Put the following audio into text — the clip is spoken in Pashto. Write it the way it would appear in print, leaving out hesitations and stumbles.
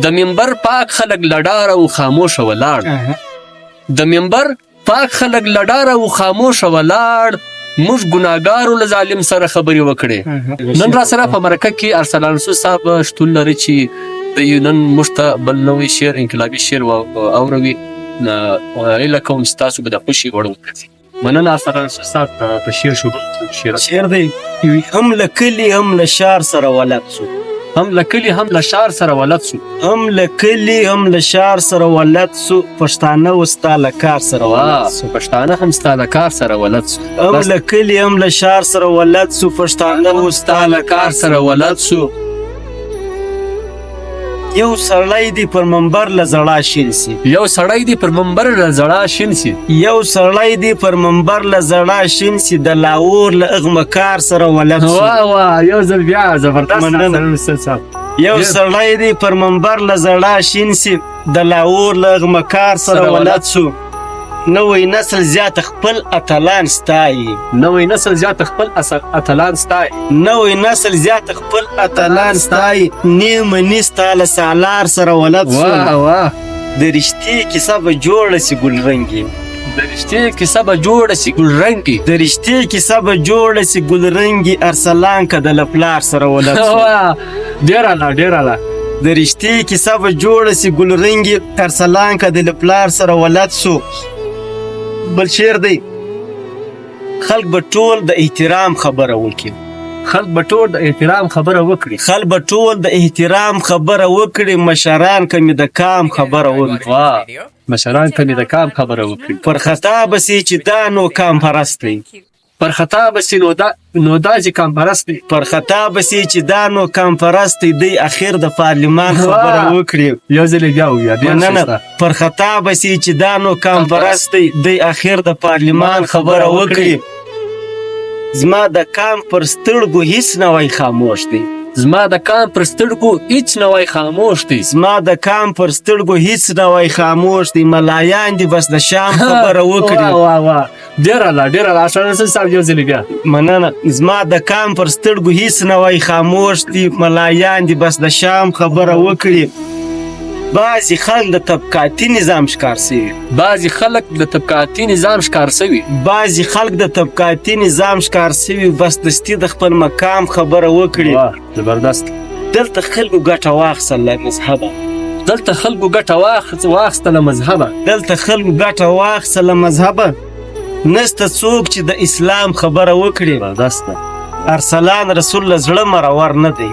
د منبر پاک خلک له ډاره و خاموشه ولاړ. د منبر پاک خلک له ډاره و خاموشه ولاړ، موږ ګناهګارو له ظالم سره خبرې وکړې. نن را سره په مرکه کې ارسلان رسول صاحب شتون لري چې دی نن موږ ته بل نوی شعر، انقلابي شعر اوروي. هیله کوم چې تاسو به د خوښې وړ وګرځي. مننه ارسلان رسول صاحب، په شعر شروع. شعر شعر دی. هم له کلي هم له ښار سره ولد سو، هم له کلي هم له ښار سره ولد سو، هم له کلي هم له ښار سره ولد سو، پښتانه وستا له کار سره ولد سو. پښتانه هم ستا له کار سره ولد سو. هم له کلي هم له ښار سره ولد سو، پښتانه وستا له کار سره ولد سو. یو سړی دی پر منبر له ژړا شین سي، یو سړی دی پر منبر له ژړا شین سي، یو سړی دی پر منبر له ژړا شین سي، د لاهور له هغه مکار سره ولد سو. واه واه، یو ځل بیا زبردست. مننه. یو سړی دی پر منبر له ژړا شین سي، د لاهور له هغه مکار سره ولد سو. نوی نسل زیات خپل اتلان ستایي، نوی نسل زیات خپل اتلان ستایي، نوی نسل زیات خپل اتلان ستایي، نیم نستا له سالار سره ولد سو. واه واه. د رښتې کیسه به جوړه سي ګلرنګي، د رښتې کیسه به جوړه سي ګلرنګي، د رښتې کیسه به جوړه سي ګلرنګي، ارسلان که د له پلار سره ولد سو. واه، ډېر اعلی، ډېر اعلی. د رښتې کیسه به جوړه سي ګلرنګي، ارسلان که د له پلار سره ولد سو. بل شعر دی. خلک به ټول د احترام خبره وکړي، خلک به ټول د احترام خبره وکړي، خلک به ټول د احترام خبره وکړي، مشران که مې د کام خبره وکړي. واه، مشران که مې د کام خبره وکړي. پر خطا به سي چې دا نو کام پرست دی، پر خطا به سي نو دا نو دا چې کام پرست دی، پر خطا به سي چې دا نو کام پرست دی، دی اخر د پارلمان خبره وکړي. یو ځل بیا ووایه. مننه. پر خطا به سي چې دا نو کام پرست دی، دی اخر د پارلمان خبره وکړي. زما د کام پر سترګو هیڅ نه وای خاموش دی، زما د کام پر سترګو هیڅ نه وای خاموش دی، زما د کام پر سترګو هیڅ نه وای خاموش دی، ملایان دي بس د شام خبره وکړي. واه واه، ډېر اعلی، ډېر اعلی. ارسلان رسول صاحب یو ځل بیا. مننه. زما د کام پر سترګو هیڅ نه وای خاموش دی، ملایان دي بس د شام خبره وکړي. بعضې خلک د طبقاتي نظام ښکار سوي، بعضې خلک د طبقاتي نظام ښکار سوي، بعضې خلک د طبقاتي نظام ښکار سوي، بس دستي د خپل مقام خبره وکړي. واه، زبردست. دلته خلکو ګټه واخیسته له مذهبه، دلته خلکو ګټه واخیسته له مذهبه، دلته خلکو ګټه واخیسته له مذهبه، نسته څوک چې د اسلام خبره وکړي. زبردست. ارسلان رسول له زړه مرور نه دی،